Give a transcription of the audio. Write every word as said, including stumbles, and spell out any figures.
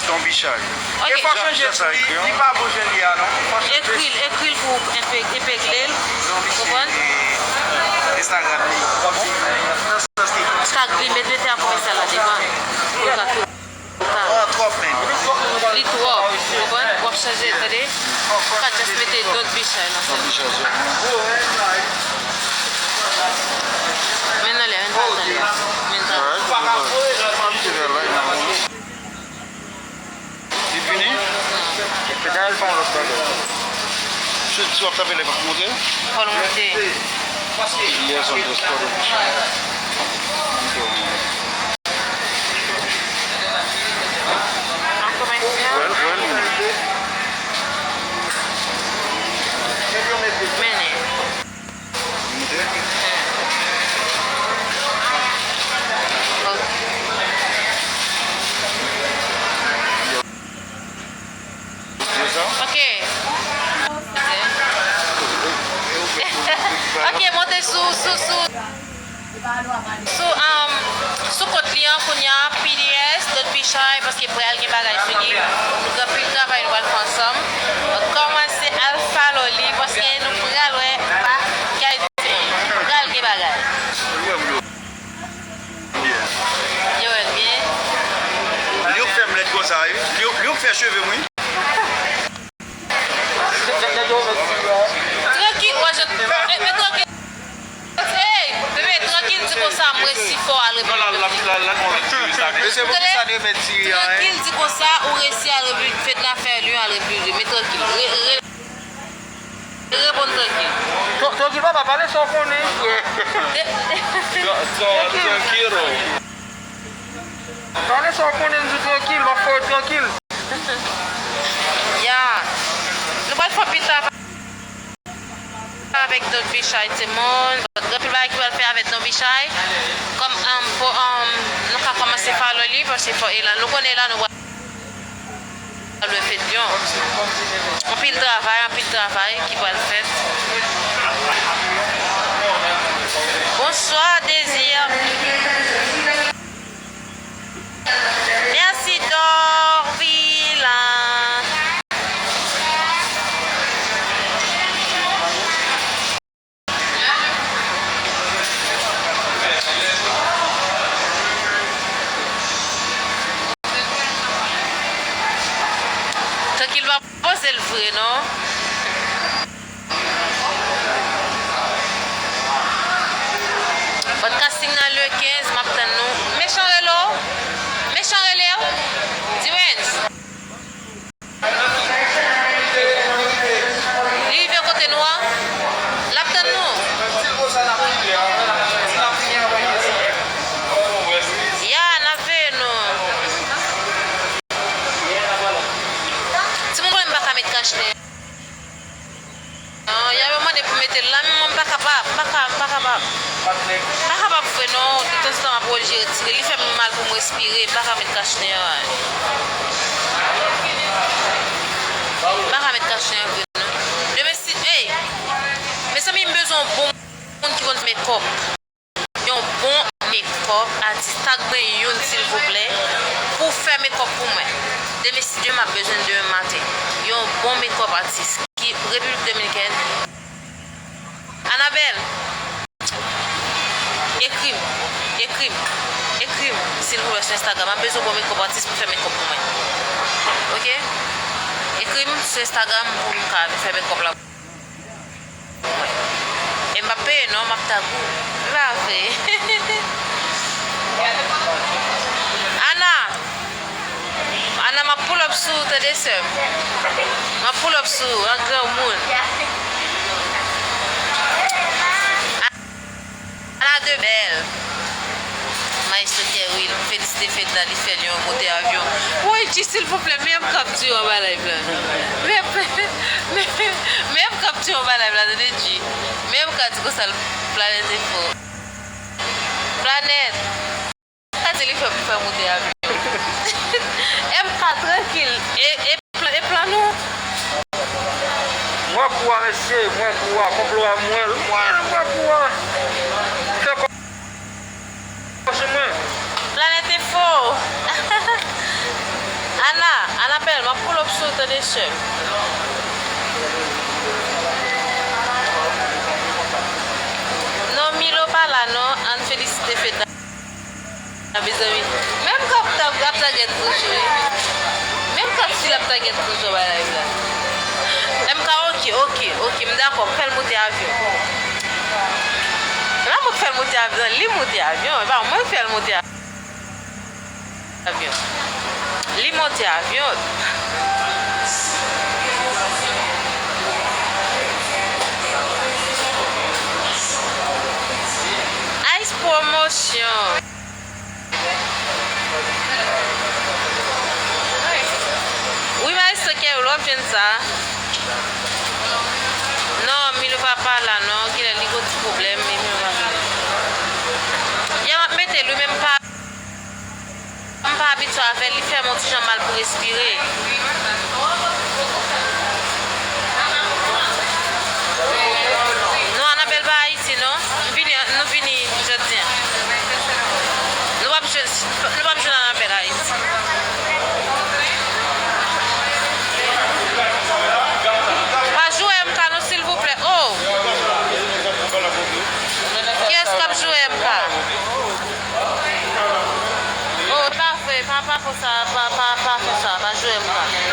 Don Bichay. Ok. E fò chanje jan sa ekri an. Li pa bon jan li ye a non. Fò chanje. Ekri l, ekri l pou w enpe-, epegle l. Ou konprann? Instagram li. Nan sans li. Tag li, met, mete a komèsyal la devan. Li ka tou. Li twòp, men. Li twòp. Ou konprann? W ap chanje, tande? Ou ka just mete Don Bichay nan sèl. Men nan lè, men pa tande. Men tande. Li fini? Epi dayè l fè yon lòt bagay. Si, si w ap tape lè p ap monte? Fò l monte. Yes, on the spot. An komèsyal? Well, well. Mennen. Ok. Ok, monte sou, sou, sou, sou, um, sou kont li an kounye a, P D S, Don Bichay, paske pral gen bagay sou li. Nou gen anpil travay nou pral fè ansanm. Kòmanse al follow li, paske nou pral wè bagay. Pral gen bagay. Yo wè l byen. Li k fè m lèd konsa, wi. Li, li k fè cheve m, wi. Trankil, wè, je, men, men trankil. Ey, bebe, trankil, di konsa, m resi fò al Repiblik Dominikèn. E se pou kisa li remèt Siri a, hein? Trankil, di konsa, ou resi al Repiblik, fè n a fè li al Repiblik, men trankil. Re, re, Reponn trankil. Tran-, trankil, papa, pale sa w konnen, frè. Tra-, tra-, Trankil. Trankil. Pale sa w konnen, m di w trankil, m ap fè w trankil. Ya. Nou pral fè anpil travay avèk Don Bichay, timoun. Gen anpil bagay ki pral fè avèk Don Bichay. Kòm, um, pou, um, nou ka kòmanse follow li, paske fò, e la, nou konnen la, nou pral Anpil travay, anpil travay ki pral fèt. Bonsoir, Désir. Merci, Dorvila. Trankil pa poze l vre non. But casting nan le kenz, m ap tann nou. Mechan rele w? Mechan rele w? Diwens. Li rive kote nou an? L ap tann nou. Ya, n ap veye nou. Timoun, mwen m pa ka met kach nè. Non, y ap mande pou mete l la, men mwen m pa kapab, m pa ka, m pa kapab. M pa kapab vre non, detanzantan m ap oblije retire. Li fè m mal pou m respire, m pa ka met kach nè a. M pa ka met kach nè a vre non. Demen si, ey! Mezanmi, m bezwen yon bon moun ki konn fè mekòp. Yon bon mekòp atis. Tag mwen youn, silvouplè, pou fè mekòp pou mwen. Demen, si Dye m ap bezwen demen maten. Yon bon mekòp atis ki Repiblik Dominikèn. Anabèl, ekri m, ekri m, ekri m, silvouplè, sou Instagram. M ap bezwen bon mekòp atis pou fè mekòp pou mwen. Oke? Ekri m sou Instagram pou m ka fè mekòp la. E m p ap peye non, m ap tag ou. Li pa vre. Ana! Ana, m ap pull up sou ou, tande sè m. M ap pull up sou ou, an granmoun. Ana de bèl. Maestro Kerwil, m felisite Fedna, li fè li yon motè avyon. Woy, G, silvouplè, men m kapti w anba live la. Men, men, men m kapti w anba live la, tande, G. Men m ka di konsa, Planèt Enfo. Planèt. Sa di li fè pou fè motè avyon. M K trankil. E, e plan, e plan nou? Mwen kou a, mesye, mwen kou a, konplo a, mwen, mwen, mwen kou a. Fè kò sou mwen. Planèt Enfo. Ana, Pull up sou tande sè m. Non, Milo pa la non, ann felisite Fedna. Mezanmi, menm kap tap ap tagèt Kojo wi. Menm kap si l ap tagèt Kojo bay live la. M K, oke, oke, oke, m dakò, m fè l moute avyon. E pa mwen k fè l moute avyon, li moute avyon, e pa mwen k fè l moute avyon. Li monte avyon. Ice Promotion. Wi, Maestro Kerry, w ap jwenn sa. Non, Milo pa pa la, non. Kilè li gon ti pwoblèm, men Milo pa vini. Ya m ap mete l, wi, men m pa. M pa abitye avè l, li fè m yon ti jan mal pou respire. Non, Anabèl pa Ayiti, non. M vini, nou vini jodi a. Nou p ap jwenn, nou p ap jwenn Anabèl Ayiti. Pa joure M K non, silvouplè. Oh! Kiyès k ap joure M K? Oh, pa fè, pa, pa fè sa, pa, pa, pa fè sa, pa joure M K.